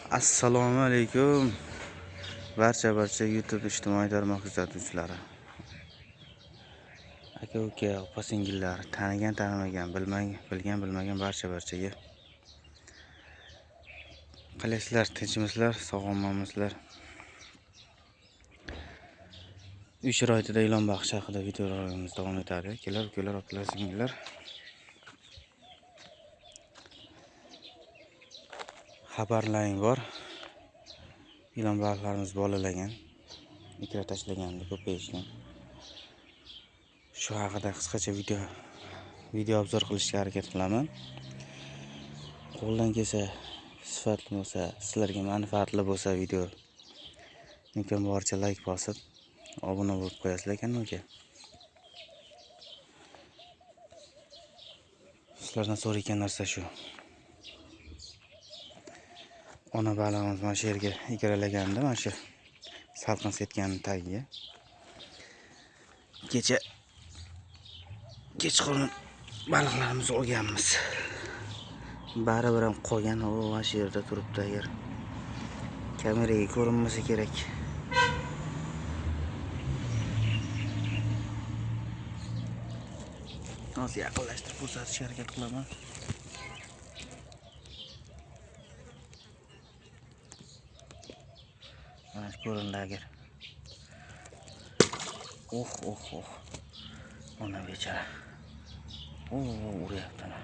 Assalomu alaykum barcha YouTube ijtimoiy tarmoq kuzatuvchilari, aka uka, opa singillar, tanigan tanimagan, bilgan bilmagan barchaga. Qalaysizlar, tinchmisizlar, sog'omonmisizlar? Uy sharoitida ilon baqish haqida videolarimiz davom etadi. Akalar, ukalar, opalar, singillar. Xabarlaring bor. Ilon baliqlarimiz bolalagan, ikra tashlagandi, ko'payishgan. Shu haqida qisqacha video obzor qilishga harakat qilaman. Qo'ldan kelsa, sifatli bo'lsa, sizlarga manfaatli bo'lsa video imkon boricha like bosib, obuna bo'lib qo'yasizlar kanalga. Sizlardan so'rayotgan narsa shu. Ona balig'imiz mana shu yerga ikralagandi, mana shu salqin setkaning tagiga. Kecha kechqurun baliqlarimizni olganmiz. Baribir ham qolgan, u mana shu yerda turibdi, agar kameraga ko'rinmasa kerak. Hozir yaqinlashtirib ko'rsatishga harakat qilaman. Mana shu ko'rindi agar. Oh oh oh. Ona bechara. Uryapti ana.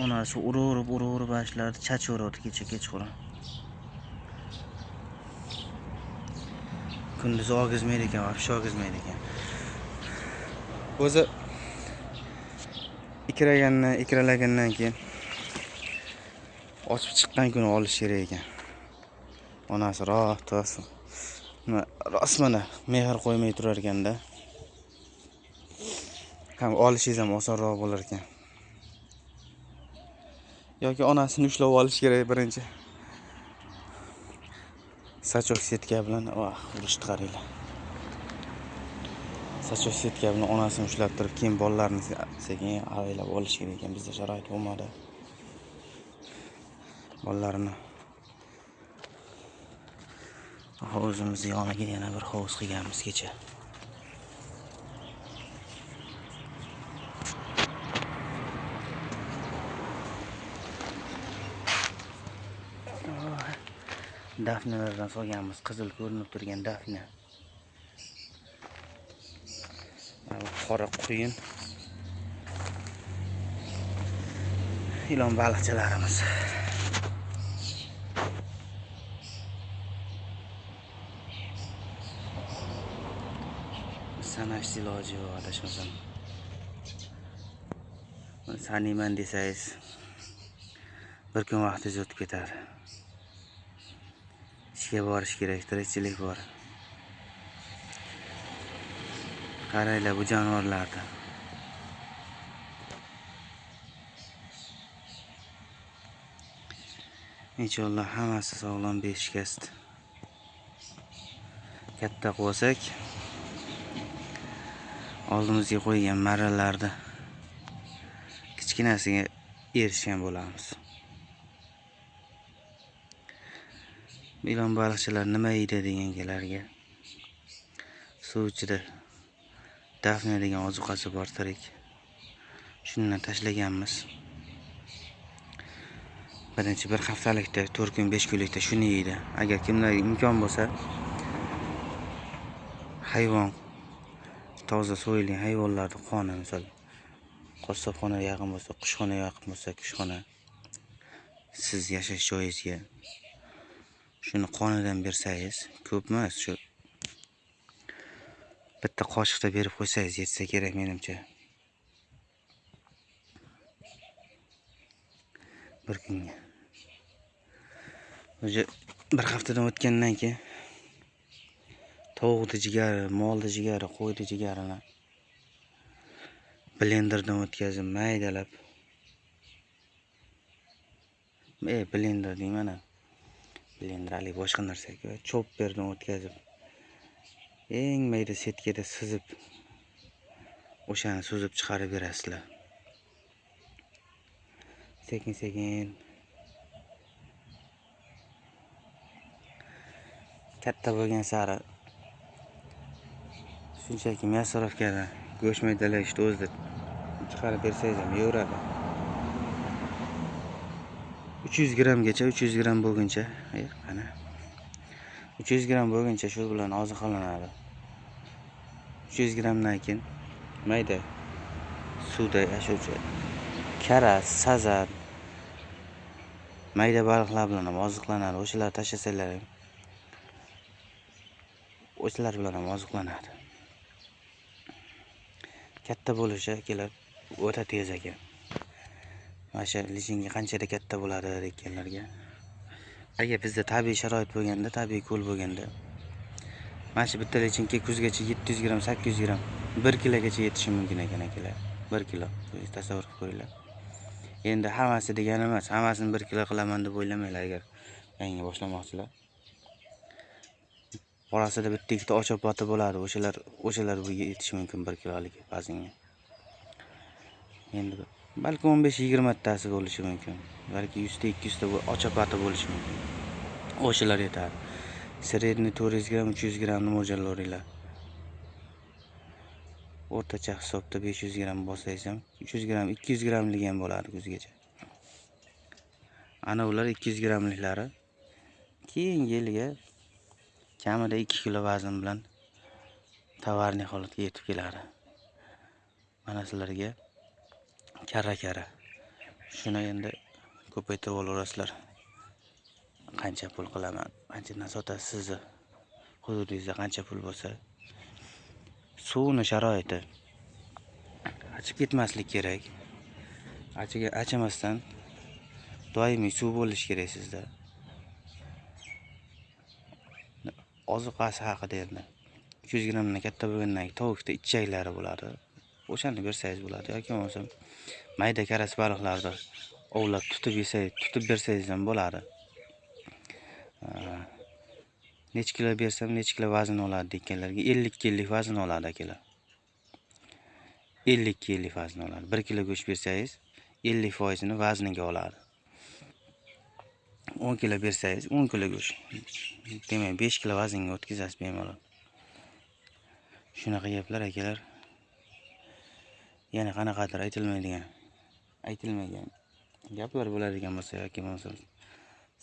Onasi urib bashlardi, chachaveradi kecha kechqurun. Kunduzi og'izmaydi ekan, vobshe og'izmaydi ekan. O'zi ikralagandan keyin ochib chiqqan kuni olish kerak ekan. Onasi rost mana mehr qo'ymay turar ekanda. Ham olishingiz ham osonroq bo'lar ekan. Yoki onasini ushlab olish kerak birinchi. Sachok setka bilan urishni qaranglar. Sachok setka bilan onasini ushlab turib, keyin bolalarini sekin avaylab olish kerak ekan. Bizda sharoit bo'lmadi. Bolalarini hovuzimiz yoniga yana bir hovuz qilganmiz kecha. Dafnalardan solganmiz, qizil ko'rinib turgan dafna. Qora quyun. Ilon baliqchalarimiz. Sanash iloji yo'q, adashmasam. Sanayman desangiz bir kun vaqtingiz o'tib ketadi. Ishga borish kerak, tirikchilik bor. Qaranglar bu jonivorlarni. Inshaalloh hammasi sog'lom beshikast. Katta qilsak, oldimizga qo'ygan marralarni kichkinasiga erishgan bo'lamiz. Ilon baliqchilar nima yeydi deganlarga, suv ichida dafna degan ozuqasi bor tirik. Shundan tashlaganmiz. Birinchi bir haftalikda, 4 kun 5 kunlikda shuni yeydi. Agar kimlarga imkon bo'lsa, hayvon, toza so'yilgan hayvonlarning qoni, misol qassobxona yaqin bo'lsa, qushxona yaqin bo'lsa, qushxona siz yashash joyingizga shuni qonidan bersangiz, ko'p emas, shu bitta qoshiqda berib qo'ysangiz yetsa kerak menimcha. Bir kunga. O'zi bir haftadan o'tgandan keyin tovuqni jigari, molni jigari, qo'yni jigarini blenderdan o'tkazib maydalab, blender deyman, blender hali boshqa narsa-ku, chopperdan o'tkazib Eng mayda setkada suzib, o'shani suzib chiqarib berasizlar. Sekin-sekin katta bo'lgan sari shunchaki мясорубкада go'sht maydalashni o'zida chiqarib bersangiz ham yeveradi. 300 grammgacha, 300 gramm bo'lguncha, qani 300 gramm bo'lguncha shu bilan oziqlanadi. 300 grammdan keyin mayda suvda yashovchi karas, sazan, mayda baliqlar bilan ham oziqlanadi. O'shalar tashlasanglar ham o'shalar bilan ham oziqlanadi. Katta bo'lishi akalar o'ta tez ekan. Mana shu lichinka qanchalik katta bo'ladi deganlarga, agar bizda tabiiy sharoit bo'lganda, tabiiy ko'l bo'lganda, mana shu bitta lichinka kuzgacha 700 gramm, 800 gramm, 1 kilogacha yetishi mumkin ekan akalar. 1 kilo. O'zingiz tasavvur qilib ko'ringlar. Endi hammasi degani emas, hammasini 1 kilo qilaman deb o'ylamanglar agar yangi boshlamoqchilar. Orasida bitta ikkita ochopoti bo'ladi, o'shalar bu yetishi mumkin 1 kilolik vaznga. Endi balki 15-20 tasi bo'lishi mumkin, balki 100 ta 200 ta ochopati bo'lishi mumkin. O'shalar yetadi. Sredniy 400 gramm, 300 grammni mo'ljallaringlar. O'rtacha hisobda 500 gramm bo'lsangiz ham 300 gramm, 200 grammlik ham bo'ladi kuzgacha. Ana ular 200 grammliklari keyingi yilga kamida 2 kilo vazn bilan tovarniy holatga yetib keladi. Mana sizlarga karra-karra. Shuni endi ko'paytirib olaverasizlar. Qancha pul qilaman, qanchadan sotasiz sizni hududingizda qancha pul bo'lsa. Suvni sharoiti achib ketmaslik kerak. Achimasdan doimiy suv bo'lishi kerak sizda. Ozuqasi haqida endi 300 grammdan katta bo'lgandan keyin tovuqda ichaklari bo'ladi. O'shani bersangiz bo'ladi yoki bo'lmasa mayda karas baliqlarni ovlab tutib yesangiz, tutib bersangiz ham bo'ladi. Necha kilo bersam necha kilo vazn oladi deganlarga 50 kilolik vazn oladi akalar. 50 kilolik vazn oladi. 1 kilo go'sht bersangiz 50%ni vazniga oladi. 10 kilo bersangiz 10 kilo go'sht. Demak 5 kilo vaznga o'tkazasiz bemalol. Shunaqa gaplar akalar. Yana qanaqadir aytilmagan gaplar bo'ladigan bo'lsa yoki bo'lmasa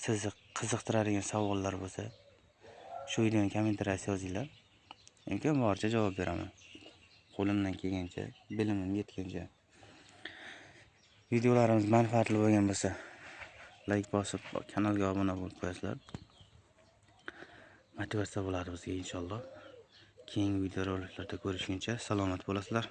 sizni qiziqtiradigan savollar bo'lsa, shu videoni kommentariyasiga yozinglar. Imkon boricha javob beraman. Qo'limdan kelgancha, bilimim yetgancha. Videolarimiz manfaatli bo'lgan bo'lsa, like bosib, kanalga obuna bo'lib qo'yasizlar. Motivatsiya bo'ladi bizga inshaalloh. Keyingi videoroliklarda ko'rishguncha salomat bo'lasizlar.